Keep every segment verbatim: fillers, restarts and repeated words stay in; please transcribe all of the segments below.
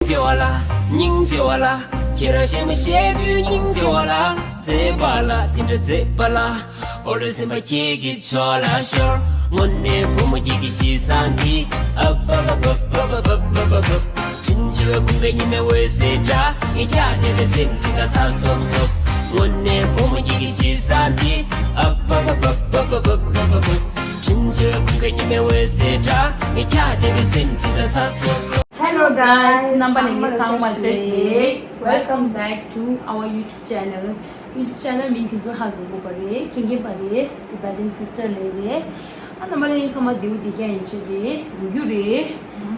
ཆེ་བ་ལ། སྙིང་རྗེ་བ་ལ། ཁྱེད་རང་གཞན་མ་བཤད་དུས་སྙིང་རྗེ་བ་ལ། མཛེས་པ་ལ་དེ་འདྲ་མཛེས་པ་ལ། ཨོ་ལོ་སེམས་པ་ཁྱེད་ཀྱི་ཕྱོགས་ལ་ཤོར། དངོས་གནས་བུ་མོ་ཁྱེད་ཀྱི་གཤིས་བཟང་འདི། ཨབ་ཨབ་ཨབ། དྲིན་ཆེ་བའི་ཁུངས་ཀྱི་ཉི་མའི་འོད་ཟེར་འདྲ། ངས་ཀྱང་དེ་བས་སེམས་ཅིག་ལ་ཚ་སོབ་སོབ། དངོས་གནས་བུ་མོ་ཁྱེད་ཀྱི་གཤིས་བཟང་འདི། ཨབ་ཨབ་ཨབ། དྲིན་ཆེ་བའི་ཁུངས་ཀྱི་ཉི་མའི་འོད་ཟེར་འདྲ། ངས་ཀྱང་དེ་བས་སེམས་ཅིག་ལ་ཚ་སོབ་སོབ། Hello guys, རྣམ་པ་ལྷན་རྒྱས་ཚང་མ་བཀྲ་ཤིས་བདེ་ལེགས། Welcome back to our YouTube channel. YouTube channel མིང་ཁྱེད་ཚོ་ཧ་གོ་གོ་བ་རེད། མཁྱེན་མཁྱེན་པ་རེད། Tibetan Sister ལབ་རེད། ཨ་རྣམ་པ་ལྷན་རྒྱས་ཚང་མ་བདེ་པོ་བདེ་རྐྱང་ཡིན་ཤག་རེད། ཡོང་རྒྱུ་རེད།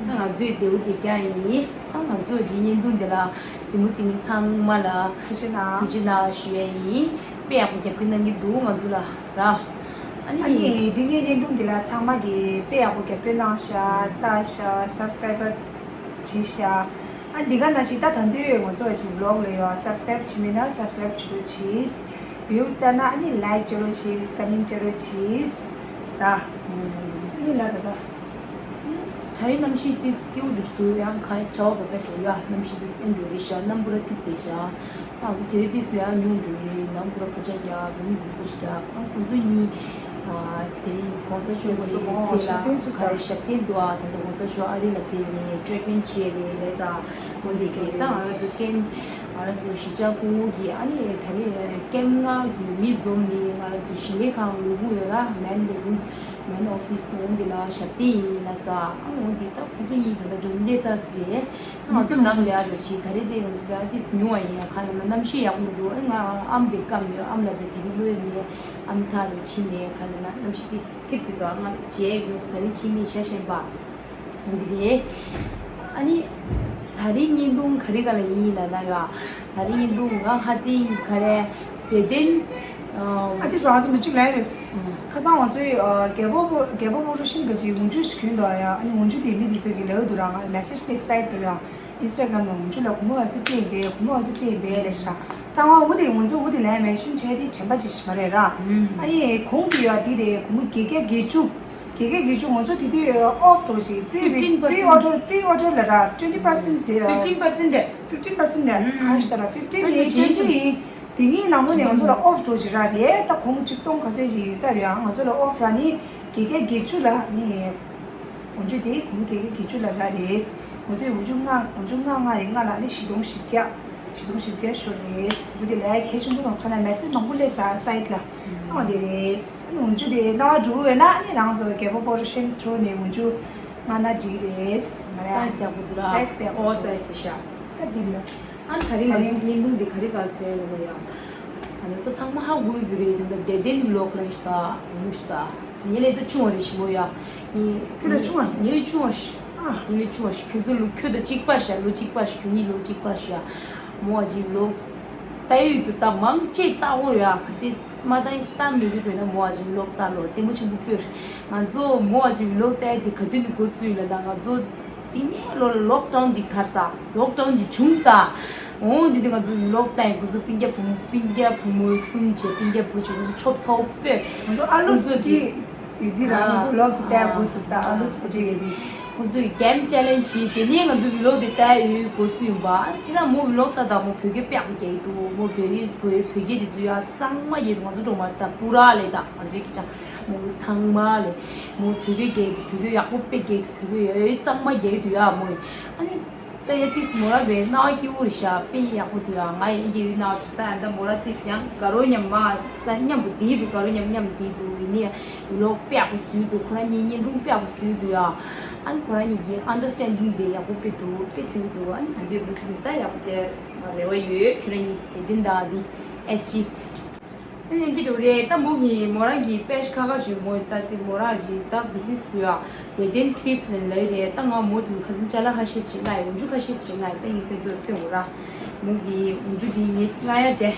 ཨ་ང་ཚོས་བདེ་པོ་བདེ་རྐྱང་ཡིན། ཨ་ང་ཚོ་རྗེས་བརྙན་ཐུང་འདི་ལ་གཟིགས་མོ་གཟིགས་མཁན་ཚང་མ་ལ་ཐུགས་རྗེ་གནང་། ཐུགས་རྗེ་གནང་ཞུ་ཡས་ཡིན། དཔེ་ཡག་པོ་རྒྱབ་སྐྱོར་གནང་གི་འདུག་ང་ཚོ་ལ་ར། ཨ་ནི། ཨ་ནི་དེ་སྔའི་བརྙན་ཐུང་འདི་ལ་ཚང་མ་གིས་དཔེ་ཡག་པོ་རྒྱབ་སྐྱོར་གནང་ཤག་ལྟ་ཤག subscribe བྱས་ཤག་ཨ་འདི་ག་ནང་བཞིན་ད་ད་དུང་ང་ཚོ་ཅིག་vlog ལ་ཡོད། subscribe བྱས་མེད་ན་subscribe བྱེད་རོགས་གྱིས། view ལྟ་ན་ཨ་ནི་like བྱེད་རོགས་གྱིས། comment བྱེད་རོགས་གྱིས། ར། ཨ་ནི་ལ་ད་ད། ད་རེས་གནམ་གཤིས་ཏིས་སྐྱིད་པོ་འདུག་འདུག་ཡང་ཁ་ཆར་པ་བབས་འགྲོ་ཡ། གནམ་གཤིས་ཏིས་ཨེ་འགྲོ་རེད་ཤག་གནམ་ཕུ་ར་ཐིབས་བསྡད་ཤག་ཨ་ཁུ་དེ་རིང་ཏིས་ལས་ཨ་ཉུང་འགྲོ་རེད། ནམ་ཕུ་ར་ཕོ་བྲང་རྒྱག་བུ་མོ་རྫི་པོ་ཞིག་རྒྱག་ཨ་ཁོང་ཚོ་གཉིས་དེ་རིང་གོང་ས་མཆོག་གི་ཚེ་ལ་ཁ་རེ་ཞབས་བརྟན་འདུག་ཨ་དེ་འདྲ་གོང་ས་མཆོག་ཨ་རི་ལ་ཕེབས་ནས་treatment བྱས་རེད་ལས། ད་འོན་ཏེ་དེ་ད་ང་རང་ཚོ་ཀེམ་ང་རང་ཚོ་གཞིས་ཆགས་སྐུ་ངོ་གིས་ཨ་ནི་ད་རེས་ཀེམ་ནང་གི་མི་འཛོམས་ནི་ང་རང་ཚོ་ཞིང་ལས་ཁང་ལས་ཁུངས་ཡོད་ར། main ལས་ཁུངས་main office འོན་ཏེ་ལ་ཞབས་བརྟན་ཡིན་ལ་ས་ཨ་འོན་ཏེ་ད་ཁོང་ཚོ་གཉིས་ད་ལྟ་འགྲོ་འདས་ཚར་སོང་རེད། ང་ཚོ་ནང་ལ་ཡར་འགྲོ་ཆེད་ད་རེས་དེ་ང་ཚོ་ལ་ཏིས་ཉུང་བ་ཡིན། ཡང་ཁ་ལ་ན་གནམ་གཤིས་ཡག་པོ་འདུག་ཨེ་ང་ཨམ་བའི་སྐམ་ཡོད། ཨམ་ལ་བའི་དེ་རིང་ལོས་མེད། ཨམ་ཐག་ལ་ཕྱིན་ནས་ཁ་ལ་ན་གནམ་གཤིས་ཏིས་ཐིབས་ཀྱི་འདུག་ང་བྱས་ཡོད་ས་རིང་ཕྱིན་ནས་ཤ་ཞེན་པ་འདི་རེད། ཨ་ནི་ད་རིང་བརྙན་ཐུང་ག་རེ་ག་ལ་ཡིན་ལ་ན་ཡ། ད་རིང་བརྙན་ཐུང་ང་ཁ་སང་ག་རེ་དད་ལྡན། ཨ་ཏིས་ང་ཚོ་མི་གཅིག་ལ་རེད། ཁ་སང་ང་ཚོའི་རྒྱལ་པོ་རྒྱལ་པོ་ཕོ་ཊོ་ཤིན་ག་ཅིག་འོ་འཇུ་ཞིག་གྱོན་འདུག་ཡ། ཨ་ནི་འོ་འཇུ་དེ་མི་དེ་ཚོ་གི་ལབ་འདུག་ར། ང་message དེ་site དེ་ར། Instagram ལ་འོ་འཇུ་ལ་གུ་མོ་བ་ཚོ་སྤྲད་པས་གུ་མོ་བ་ཚོ་སྤྲད་པས་ལས་ཤ། ད་ང་འོ་དེ་ང་ཚོ་འོ་དེ་ལས་མེད་ཤིན་ཆེ་དེ་དྲན་པ་ཅིག་ཞིག་མ་རེད་ར། ཨ་ནི་གོང་དེ་ཡ་དེ་རེད། གུ་མོ་བརྒྱད་བརྒྱ་བརྒྱད་ཅུ། བརྒྱད་བརྒྱ་བརྒྱད་ཅུ་ང་ཚོ་དེ་དུས་off འགྲོ་ཅིག pre pre pre order pre order ལ་ར། twenty percent དེ་fifteen percent རེད། fifteen percent རེད། གང་ཞིག་ད་ར་fifteen ཡིན་བརྒྱད་ཅུ་ཡིན། དེ་གཉིས་ནང་ལོགས་ནས་ང་ཚོ་ལ་off འགྲོ་ཅིག་ར་རེད། ད་གོང་ཆིག་སྟོང་ག་ཚོད་ཅིག་ཡིན་ས་རེད། ང་ཚོ་ལ་off ར་ནི་བརྒྱད་བརྒྱ་བརྒྱད་ཅུ་ལ་ནི། འོ་འཇུ་དེ་གོང་བརྒྱད་བརྒྱ་བརྒྱད་ཅུ་ལ་ར་རེད། ང་ཚོའི་འོ་འཇུ་ལྔ་འོ་འཇུ་ལྔ་ལྔ་རེད། ལྔ་ལ་ནི་བཞི་སྟོང་བཞི་བརྒྱ། བཞི་སྟོང་བཞི་བརྒྱ་ཤོར་རེད། འོ་དེ་ལས་གལ་ཆེན་པོ་དང་ས་ན་message མང་པོ་སླེབས་ས་site ལ། ཨ་དེ་རེད། འོ་འཇུ་དེ་རྣ་བ་འགྲོ་གི་ཡོད་ན་ནི་རང་ཚོ་རྒྱལ་པོ་ཕོ་ཊོ་ཤིན་ཐྲུ་ནས་འོ་འཇུ་མངགས་ན་འགྲིག་རེད། ང་ར་size ཡག་པོ་འདུག་ར། size དཔེ་ཡག་པོ་འོ་size ཤ། ད་འདི་ལ། ཨ་ད་རིང་ང་ཚོ་བརྙན་ཐུང་འདི་ག་རེ་ག་སོན་ལ་མོ་ཡ། ཨ་ནི་ད་ཚང་མ་ཧ་གོ་གི་རེད། ད་ལྟ་དད་ལྡན་vlog ལ་ཤ་ད་འོ་ནུ་ཤ་ད། ངེད་ལས་ད་ཆུང་བ་རེད་ཞི་མོ་ཡ། ངེད་ཁྱོད་ལས་ཆུང་བ་རེད། ངེད་ལས་ཆུང་བ་ཤ། ཨ། ངེད་ལས་ཆུང་བ་ཤ། ཁྱོད་ཚོ་ལོ་ཁྱོད་ད་གཅིག་པ་ཤ། ལོ་གཅིག་པ་ཤ། ཁྱོད་གཉིས་ལོ་གཅིག་པ་ཤ་ཡ། མོ་བ་ཅིག་vlog ལྟ་ཡོད་དུ་ད་མང་ཆེ་ལྟ་འོ་ཡ། ག་སེ་མ་ད་ལྟ་མི་གི་དོན་ན་མོ་བ་ཅིག་vlog ལྟ་ལོ་ལྟད་མོ་ཆེན་པོ་སྤོས། ང་ཚོ་མོ་བ་ཅིག་vlog ལྟ་ཡ་དེ་ག་དུས་ནས་འགོ་བཙུགས་ཡོད་ལ་ད་ང་ཚོ། དེ་ནས་ལོ་ལ་lockdown ཅིག་ཐར་ས། lockdown ཅིག་བྱུང་ས། འོ་དེ་དུས་ང་ཚོ་vlog ལྟ་ཡིན། ཁོ་ཚོ་སྤུན་ཀྱག་བུ་མོ་སྤུན་ཀྱག་བུ་མོ་གསུམ་བྱས་སྤུན་ཀྱག་བུ་བྱས་ཁོ་ཚོ་ཆོབ་ཚོབ་པས། ང་ཚོ་ཨ་ལུ་ཁོ་ཚོ་ཅིག་ཡོད་དུས་ར་ང་ཚོ་vlog དེ་ལྟ་ཡ་འགོ་ཚུགས་ད་ཨ་ལུ་སྤུ་གྲི་ཡོད་དུས། ཁོ་ཚོས་game challenge བྱས་དེ་ནས་ང་ཚོ་vlog དེ་ལྟ་ཡ་ཡོད་འགོ་ཚུགས་ཡོང་པ། ཅི་ད་མོ་vlog ལྟ་ད་མོ་བོད་སྐད་དཔེ་ཡག་པོ་རྒྱག་གི་འདུག་མོ་བོད་ཡིག་བོད་བོད་སྐད་དེ་ཚོ་ཡ་གཙང་མ་རྒྱག་གི་འདུག་ང་ཚོ་འགྲོ་མ་ད་པུ་ར་ལས་ད་ང་ཚོའི་སྐད་ཆ་མོ་གི་ཚང་མ་ལས་མོ་བོད་སྐད་རྒྱག་གི་འདུག་བོད་སྐད་ཡག་པོ་དཔེ་རྒྱག་གི་འདུག་བོད་སྐད་ཡ་ཡོད་གཙང་མ་རྒྱག་གི་འདུག་ཡ་མོ་ཡིས། ཨ་ནི། ད་ཡ་ཏིས་མོ་ར་བའི་རྣ་བ་སྐྱིད་པོ་རེད་ཤག་དཔེ་ཡག་པོ་འདུག་ཡ། ང་ཡི་ཨིན་སྐད་ཡོད་རྣ་བ་ཚོ་ད་ཡ་ད་མོ་ར་ཏིས་ཡང་དགའ་རོགས་མཉམ་མ་ད་མཉམ་པོ་བསྡད་འདུག་དགའ་རོགས་མཉམ་མཉམ་བསྡད་འདུག་ཡིན་ནའི་vlog དཔེ་ཡག་པོ་བཟོས་འདུག་ཁོ་རང་གཉིས་བརྙན་ཐུང་དཔེ་ཡག་པོ་བཟོས་འདུག་ཡ། ཨ་ནི་ཁོ་རང་གཉིས་ཀྱི་understanding དཔེ་ཡག་པོ་དཔེ་འདུག་དཔེ་མཐུན་འདུག་ཨ་ནི་ད་འདོད་མི་ཐུབ་ད་ཡག་པོ་དེ་རེ་བ་ཡོད། ཁྱོད་རང་གཉིས་དད་ལྡན་དང་དེ་S G ཨེ་ཅི་འདྲ་རེད། ད་མོ་གི་མོ་རང་གི་page ཁ་ཁ་ཅིག་མོ་ད་དེ་མོ་རང་གི་ད་business ཡོད་ཨ། དད་ལྡན་thrift ལབ་ཡོད་རེད། ད་ང་མོ་དེ་ཁ་སང་ཅ་ལག་ཁ་ཤས་ཤིག་ང་ཡི་འོ་འཇུ་ཁ་ཤས་ཤིག་ང་ཡི་ད་ངས་ཁྱོད་ཚོར་སྟོན་དགོས་ར། མོ་གི་འོ་འཇུ་དེ་ངས་མངགས་ཡ་དེ།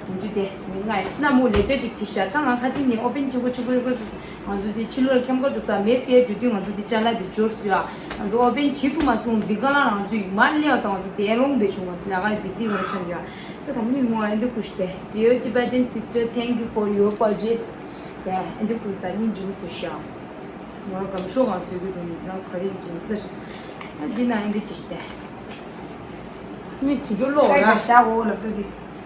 འོ་འཇུ་དེ་ངས་མངགས་ཡ་ད་མོ་ལས་བྱ་ཅིག་བྲིས་ཤག་ད་ང་ཁ་སང་ནས་open བྱེད་དགོས་བྱེད་དགོས་ཡོད་དགོས་ང་ཚོ་དེ་ཕྱི་ལོགས་ལ་ཁྱམས་ཁ་འགྲོ་ས་མེད་ཕེ་འགྲོ་དུས་ང་ཚོ་དེ་ཅ་ལག་དེ་འབྱོར་སོང་ཡ། ང་ཚོ་open བྱེད་ཐུབ་མ་སོང་། འདི་ག་ལ་ང་ཚོ་ཡི་མ་སླེབས་ད་ང་ཚོ་དེ་ལོང་བེ་བྱུང་བ་སི་ལ་ཁ་ཡི་བི་ཙི་བར་ཆགས་ཡ། ད་གང་མི་མོ་ཨ་འདི་ཀུ་ཤ་དེ། Dear Tibetan sister, thank you for your purchase. དེ་ཨ་འདི་ཀུ་ཤ་ད་སྙིང་རྗེ་མོ་བཟོས་ཤག་མོ་རང་སྒམ་ཤོག་གང་བཟོས་གི་འགྲོ་ནི་ན་ག་རེ་ཡིན་ཟེར། ཨ་འདི་ན་ཨ་འདི་ཅི་ཞིག་དེ། ངས་བྲིས་རྒྱུ་ཀློག་ར། བཞག་འོ་ལབ་ད་དེ།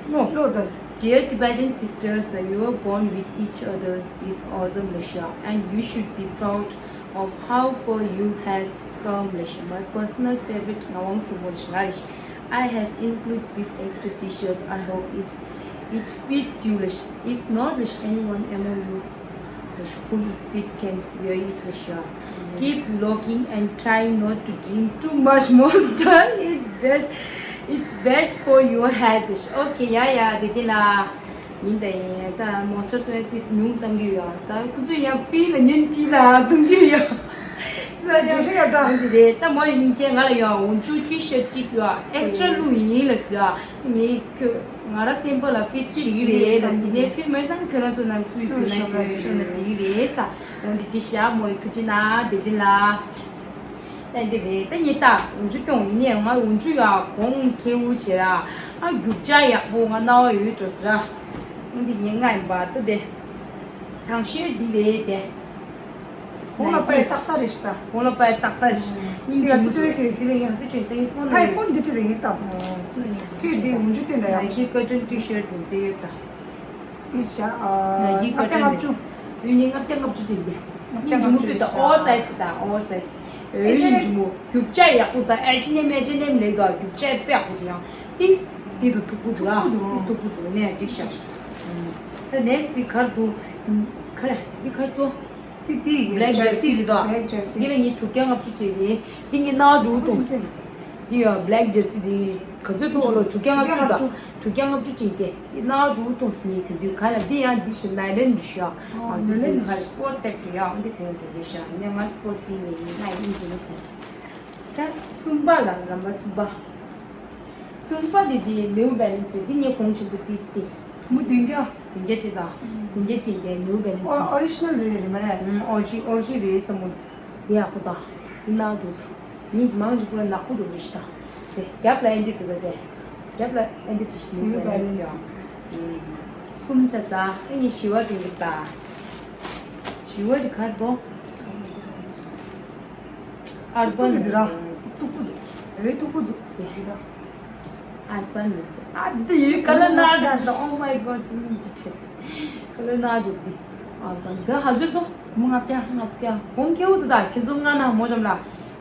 ཀློག་ཀློག་ད། Dear Tibetan sisters, your bond with each other is awesome, Lasha, and you should be proud of how far you have come, Lasha. My personal favorite, Ngawang Sumo, Lasha. I have included this extra T-shirt. I hope it it fits you, Lasha. If not, Lasha, anyone among you, Lasha, who it fits can wear it, Lasha. Keep looking and try not to drink too much Monster. It bad, it's bad for your health, Lasha. Okay, yeah, yeah, དེ་དེ་ལ། ཡིན་ད་ཡིན། ད་Monster་ཏོན་ཏིས་ཉུང་གཏང་གི་ཡོད། ད་ཁོ་ཚོ་ཡང་ཕི་ལ་ཉིན་གཅིག་ལ་གཏང་གི་ཡོད། ད་ཡང་ཞིག་ཡོད་ད། འདི་རེད། ད་མོ་ཡིན་ཆེ་ང་ལ་ཡང་འོན་ཆུ་ཅི་ཤར་ཅིག་ཡོད། ཨེག་སི་ཊ་ར་ལུ་ཡིན་ལ་ཟེར། ངས་ཁྱོད་ང་ར་སེམས་པ་ལ་ཕིཊ་བྱེད་ཀྱི་རེད་ལ་ཟེར་ནས། ཕིར་མེད་ཙང་ཁྱོད་རང་ཚོ་རྣམས་སུས་ཁྱོད་ན་ཁྱོད་ཤོར་ན་འགྲིག་གི་རེད་ས། འོན་ཏེ་ཅི་ཤ་མོ་ཡི་ཁུ་ཅི་ན་བདེ་བདེ་ལ། ད་འདི་རེད། ད་ཉི་ད་འོན་ཆུ་སྐྱོང་ཡིན་ནས་ང་འོན་ཆུ་ཡ་གོང་ཁེའུ་བྱེད་ར། ཨ་རྒྱུག་ཆ་ཡག་པོ་ང་རྣ་བ་ཡོད་འགྲོ་ཟེར་ར། འོན་ཏེ་ཉི་ང་ཡིན་པ་ད་དེ། དང་ཤོས་འདི་རེད་དེ། གོང་ལ་པའི་ཏག་ཏག་རེད་ཤི་ད། གོང་ལ་པའི་ཏག་ཏག་རེད་ཤི། ཉིན་འདི་ལ་ཚོ་ཅོ་རེ་ཁྱོད་འདི་ལ་ཡང་ཚོ་ཅོ་ཏེ་ཕོན་ཕའི་ཕོན་འདི་ཁྲིད་ལ་ཡིན་ད། ཁྱོད་འདི་འོན་ཆུ་སྟོན་ད་ཡང་། ཁྱོད་ཀ་ཏོན་ཊི་ཤར་འདི་འདི་ཡོད་ད། འདི་ཤ་ཨ། ལྔ་བརྒྱ་ལྔ་བཅུ། ཡུན་ནི་ལྔ་བརྒྱ་ལྔ་བཅུ་ཅན་འདི། ཉིན་འཇུ་མོ་པི་ད་ཨོ་སའི་ཟི་ད་ཨོ་སའི་ཟི། ཨེ་ཉིན་འཇུ་མོ་རྒྱུག་ཆ་ཡག་པོ་ད་ཨེ་ཆི་ནེམ་ཨེ་ཆི་ནེམ་ལེགས་ད་རྒྱུག་ཆ་དཔེ་ཡག་པོ་འདུག་ཡང་། ཏིས་འདི་དུ་ཐུག་པོ་འདུག་ཨ། ཏིས་ཐུག་པོ་འདུག་ནས་འགྲིག་ཤག་ད་ནེག་སི་འདི་གར་འདུག་ཁ་ར་འདི་གར་འདུག་འདི་འདི་ཡི་བྷི་ལེག་ཇར་སི་རེད་དོ། འདི་ལ་ངས་དྲུག་བརྒྱ་ལྔ་བཅུ་སྤྲད་རེད། འདི་ངས་ནའོ་འགྲོ་གཏོང་སྲིད། འདི་ཡ་བྷི་ལེག་ཇར་སི་འདི་ག་ཚོད་གཏོང་ལོ། དྲུག་བརྒྱ་ལྔ་བཅུ་དང་དྲུག་བརྒྱ་ལྔ་བཅུ་ཅིག་སྟེ། འདི་ནའོ་འགྲོ་གཏོང་སྲིད་ངས་གྱོན་དུས་ག་ལ་འདི་ཡང་འདི་ཞིག་ནའི་ལོན་རེད་ཤག་ཨ་ནའི་ལོན་འདི་ག་སི་པོར་ཊི་པྲོ་ཊེག་ཊི་ཡང་འདི་གྱོན་དགོས་རེད་ཤག་ངས་ང་སི་པོར་ཊི་སི་ཡིན་ནའི་ཡིན་གྱོན་ནས་གྱོན་སྲིད། ད་གསུམ་པ་ལ་ལམ་པ་གསུམ་པ། གསུམ་པ་དེ་དེ་ནིའུ་བྷེ་ལེན་སི་རེད། དེ་ངས་གོང་ཆེན་པོ་ཏིས་ཏེ། མུ་བདུན་བརྒྱ། བདུན་བརྒྱ་ཅིག་དང་། བདུན་བརྒྱ་ཅིག་དེ་ནིའུ་བྷེ་ལེན་སི། ཨོ་ཨོ་རི་ཇི་ནལ་རེད་རེད་མ་རེད། ཨོ་རི་ཇི་ཨོ་རི་ཇི་རེད་བསམ་མོ། དེ་ཡག་པོ་དང་། དེ་ནག་འགྲོ་ཐུབ། ཉིན་གྱི་མང་ཆེ་པོ་ལ་ནག་པོ་འགྲོ་རེད་ཤི་དང་། དེ་རྒྱབ་ལ་ཨེ་འདི་འདུག་ག་དེ། རྒྱབ་ལ་ཨེ་འདི་ཅི་ཞིག་ནིའུ་བྷེ་ལེན་སི་ཡང་། གསུམ་ཆ་ཚང་ཨེ་ངས་ཞི་བ་དེ་འདུག་ད། ཞི་བ་དེ་གར་འགྲོ། ཨར་པན་མི་འདུག་ར། སྟུག་པོ་འདུག་རེད་སྟུག་པོ་འདུག་དེ་ར། ཨར་པན་མི་འདུག་ཨ་འདི་ཡི་ཀ་ལ་ན་འདུག Oh my God, འདི་མིན་གྱི་ཁྲེད། ཀ་ལ་ན་འདུག་འདི། ཨར་པན་འདི་ཧ་ཟུར་འདུག་མོ་ལྔ་བརྒྱ། ལྔ་བརྒྱ། གོང་ཁེའུ་འདུག་ད་ཁྱེད་ཚོ་ང་ན་མོ་འཇམ་ལ།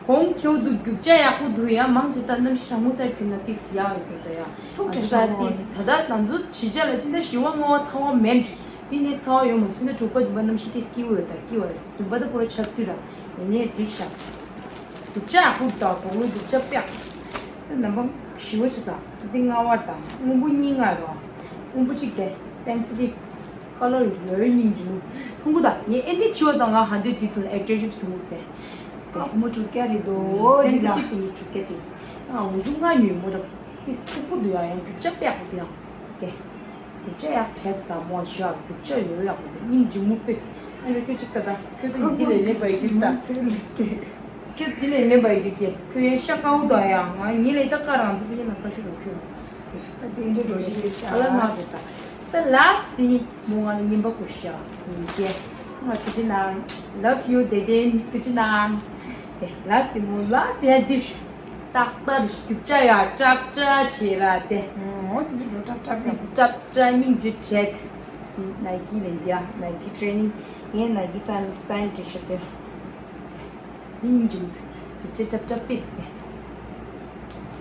གོང་ཁེའུ་འདུག་རྒྱུག་ཆ་ཡག་པོ་འདུག་ཡ་མང་ཆེ་ད་གནམ་གཤིས་གྲང་མོ་སར་ཁྱོད་ན་ཏིས་ཡག་ཡོད་ཟེར་ད་ཡ། ཐུག་ཨ་ཆ་ད་ཤོག་ཏིས་ད་ད་ང་ཚོ་ཕྱི་རྒྱལ་ལ་ཅི་འདྲ་ཞི་བ་ལྔ་བ་ཚ་བ་མེད། འདི་ནས་ཚ་བ་ཡོད་མ་ཕྱིན་ན་དྲུག་པ་བདུན་པ་གནམ་གཤིས་དེ་སྐྱིད་པོ་ཡོད་ད་སྐྱིད་པ་རེད། བདུན་པ་ད་པོ་ར་ཆར་དུས་ར་ཡོད་ནས་འགྲིག་ཤག་རྒྱུག་ཆ་ཡག་པོ་དང་དོག་ལོ་རྒྱུག་ཆ་དཔེ་ཡག་པོ། ད་ནམ་པ་ཞི་བ་ཆེ་ས་འདི་ལྔ་བ་དང་སྔོན་པོ་གཉིས་ལྔ་རོ། སྔོན་པོ་གཅིག་དེ་སེན་སི་ཊིབ་ཁ་ལར་ཡོད་སྙིང་རྗེ་མོ། མཐོང་གི་ད་ངས་ཨེ་འདི་ཆེ་བ་དང་ང་ཧ་འདོད་འདི་དུ་ཨེ་ཊེག་ཊིབ་མཐོང་གི་དེ། ཨ་ཁོ་མོ་དྲུག་བརྒྱ་རེད་དོ། སེན་སི་ཊིབ་དེ་ངས་དྲུག་བརྒྱ་དྲན། ཨ་འོ་ཆུང་ང་ཉོས་མོ་ར། ཏིས་སྟུག་པོ་འདུག་ཡ་ཡང་རྒྱུག་ཆ་དཔེ་ཡག་པོ་འདུག་ཡང་། དེ། རྒྱུག་ཆ་ཡག་དྲག་འདུག་ད་མོ་ཞུ་ཡ་རྒྱུག་ཆ་ཡོད་ཡག་པོ་འདུག་སྙིང་རྗེ་མོ་དཔེ་དེ། ཨ་ལེ་ཁྱོད་གཅིག་ད་ད་ཁྱོད་ད་ཡིན་དེ་ལས་ལེན་པ་ཡི་རྒྱུག་ད། ཁྱོད་དེ་ལས་ལེན་པ་ཡི་རྒྱུག་དེ་ཁྱོད་ཡ་ཤ་ཀའུ་ད་ཡ་ང་ཉིན་ལས་ད་ཀ་རང་ཚོ་པེ་ཡ་ན་ཀ་ཤུ་རོ་ཁྱོད། ད་དེ་འདྲ་འགྲོ་ཞིག་རེད་ཤག་ཨ་ལ་ང་རེད་ད། ད་ལཱ་སི་ཊི་དེ་མོ་ང་ལ་རྔན་པ་བསྐུར་ཤག་ཡིན་གྱི། ང་ཀི་ཅི་ནང་། Love you དེ་དེ་ཀི་ཅི་ནང་། དེ་ལཱ་སི་ཊི་དེ་མོ་ལཱ་སི་ཊི་ཡ་འདི་ཤུ། ཏག་ཏག་རྒྱུག་ཆ་ཡ་ཀྲབ་ཀྲ་བྱེད་ར་དེ། ཨོ་དེ་འདྲ་འགྲོ་ཀྲབ་ཀྲབ་ཡ། ཀྲབ་ཀྲ་སྙིང་རྗེ་བྲལ། དེ་ནའི་ཀི་ལེན་དེ་ཡ་ནའི་ཀི་ཊི་རེ་ནིང་ཡིན། ནའི་ཀི་སའིན་སའིན་ཊི་ཤར་ཊི་དེ། སྙིང་རྗེ་མོ་དེ། རྒྱུག་ཆ་ཀྲབ་ཀྲབ་དཔེ་དེ།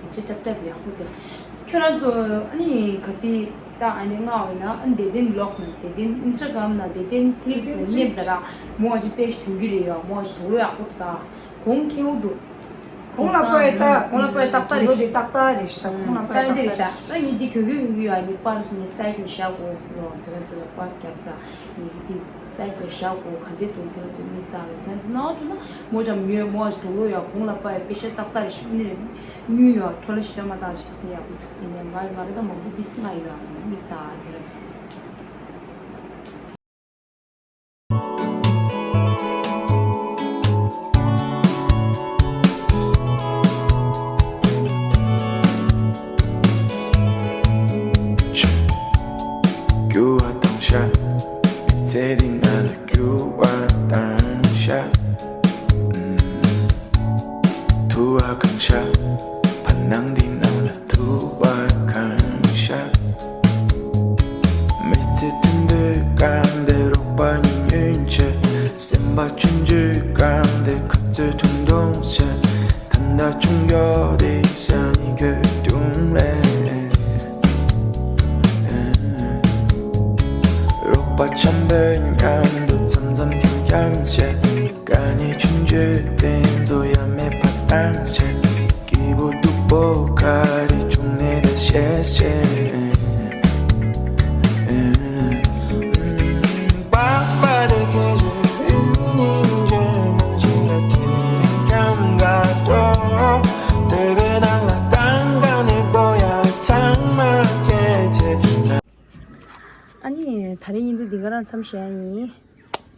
རྒྱུག་ཆ་ཀྲབ་ཀྲབ་ཡག་པོ་དེ། ཁྱོད་རང་ཚོ་ཨ་ནི་ག་སི་ད་ཨ་ནི་ང་འོ་ན་ཨ་ནི་བདེ་ལྡན་ལོག་ན་བདེ་ལྡན་ཨིན་སི་ཊ་གྷ་རམ་ན་བདེ་ལྡན་ཐིག་ན་སྙེབ་ད་ར་མོ་ཨ་ཅི་པེ་ཞི་ཐོན་གི་རེད་ཡ། མོ་ཨ་ཅི་དོ་ལོ་ཡག་པོ་འདུག་ད། གོང་ཁེའུ་འདུག་གོང་ལ་པོ་ཡི་ད། གོང་ལ་པོ་ཡི་ཏག་ཏག་རེད། ལོ་དེ་ཏག་ཏག་རེད་ཤག་ད་གོང་ལ་པོ་ཡི་ཏག་ཏག་རེད་ཤག་ད་ངས་འདི་གྱོན་གྱོན་གྱོན་གྱོན་ཡ་ནི་པར་ནི་སའིཌ་ལ་བཞག་གོ་ལོ། ཁྱོད་རང་ཚོ་ལ་པར་རྒྱབ་ད། ངས་འདི་སའིཌ་ལ་བཞག་གོ་ག་འདྲ་འདུག་ཁྱོད་རང་ཚོ་མིག་ལྟ་རོགས། ཁྱོད་རང་ཚོ་ནང་དུ་ན་མོ་འགྲམ་ཉོས་མོ་ཨ་ཅི་དོ་ལོ་ཡ་གོང་ལ་པོ་ཡི་པེ་ཤ་ཏག་ཏག་རེད་ཤག་ནི་རེད། ཉུང་ཡ་ཁྲོ་ལ་ཞིག་ལྟ་མ་ཏག་ཞིག་དེ་ཡག་པོ་འདུག་ཡིན་ནའི་ང་ང་རེ་ད་མང་པོ་འདི་སི་ང་ཡོད་ཨ་མིག་ལྟ་ཁྱོད་རང་ཚོ། རྒྱུ་བ་བཏང་ཤག་མི་ཚེ་འདི་ང་ལ་རྒྱུ་བ་བཏང་ཤག་ཐུ་བ་གང་ཤག་བར་སྣང་འདི་ནང་ལ་ཐུག་སེམས་པ་ཆུང་ཆུང་གང་དེ་ཁ་རྩོད་ཐུང་ཐུང་བྱས། ད་ལྟ་ཆུང་ཡོད་དེ་ས་ནི་གོས་དུང་ལས། རོགས་པ་འཆམ་པོའི་མཉམ་དུ་འཆམ་འཆམ་འཁྱམ་འཁྱམ་བྱས། དཀའ་ངལ་ཆུང་ཆུང་དེ་ཚོ་ཡ་མེད་པ་བཏང་བྱས། སྐྱིད་པོ་སྡུག་པོ་ག་རེ་བྱུང་ནས་ད་བཤད་བཤད། ཨ་ནི་ད་རེས་བརྙན་ཐུང་འདི་ག་རང་མཚམས་བཞག་ཡིན།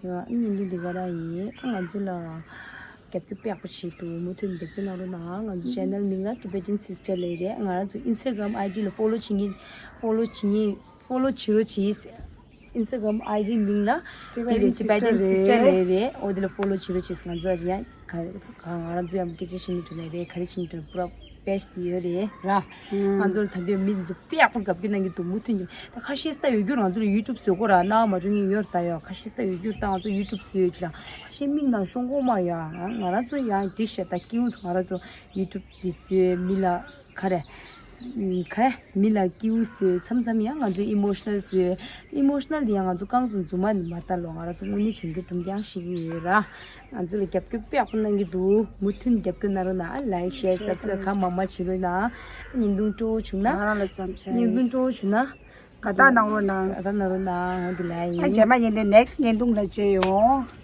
ཡ་ཨ་ནི་བརྙན་ཐུང་འདི་ག་རང་ཡིན། ཨ་ང་ཚོ་ལ་རྒྱབ་སྐྱོར་དཔེ་ཡག་པོ་བྱེད་འདུག་མུ་མཐུད་རྒྱབ་སྐྱོར་གནང་རོགས་གནང་། ང་ཚོ་channel་མིང་ལ་Tibetan Sister་ལབ་རེད། ང་རང་ཚོ་Instagram ID་ལ་follow་བྱེད་མཁན་follow་བྱེད་མཁན་follow་བྱེད་རོགས་གྱིས། Instagram ID་མིང་ལ་དེ་རེད། Tibetan Sister་རེད་རེད། འོ་དེ་ལ་follow་བྱེད་རོགས་གྱིས། ང་ཚོ་ཡང་ག་ང་རང་ཚོ་ཡང་སྐད་ཆ་བཤད་ནི་འགྲོ་ནས་རེད། ག་རེ་བྱེད་ནི་འགྲོ་ནས་པུ་ར་page་དེ་ཡོད་རེད་ར། ང་ཚོ་ལ་ད་དུང་མི་ཚོ་དཔེ་ཡག་པོ་རྒྱབ་སྐྱོར་གནང་གི་འདུག་མུ་མཐུད་ནས། ད་ཁ་ཤས་ད་ཡོད་རྒྱུ་རང་ཚོ་ལ་YouTube་བཟོ་དགོས་ར། གནང་མ་བྱུང་མཁན་ཡོད་རེད་ད། ཡོད་ཁ་ཤས་ད་ཡོད་རྒྱུ་ད་ང་ཚོ་YouTube་བཟོས་ཡོད་ཅི་ར། ཁ་ཤས་མིག་ནང་ཤོང་གོ་མ་ཡ། ང་རང་ཚོ་ཡང་འགྲིག་ཤག་ད་སྐྱིད་པོ་འདུག་ང་རང་ཚོ་YouTube་འདི་བཟོས་མི་ལ་ག་རེ་ག་རེ་མི་ལ་སྐྱིད་པོ་བཟོས། མཚམས་མཚམས་ཡང་ང་ཚོ་emotional་བཟོས། Emotional་འདི་ཡང་ང་ཚོ་རྐང་ཚོ་རྫུན་མ་ནི་མ་ལྟ་ལོ། ང་རང་ཚོ་དངོས་གནས་བྱུང་རྒྱུ་སྒྲུང་རྐྱང་ཞིག་ཡོད་ར། ང་ཚོ་ལ་རྒྱབ་སྐྱོར་དཔེ་ཡག་པོ་གནང་གི་འདུག་མུ་མཐུད་རྒྱབ་སྐྱོར་གནང་རོགས་གནང་། Like share subscribe་གང་མང་མང་བྱེད་རོགས་གནང་། བརྙན་ཐུང་སྤྲོ་བོ་བྱུང་ན་ང་རང་ལ་ཙམ་བྱས། བརྙན་ཐུང་སྤྲོ་བོ་བྱུང་ན་དགའ་རྟགས་གནང་རོགས་གནང་། དགའ་རྟགས་གནང་རོགས་གནང་། འོ་འདི་ལ་ཡིན། ཨ་རྗེས་མ་ཉིན་དེ་next་བརྙན་ཐུང་ལ་མཇལ་ཡོང་།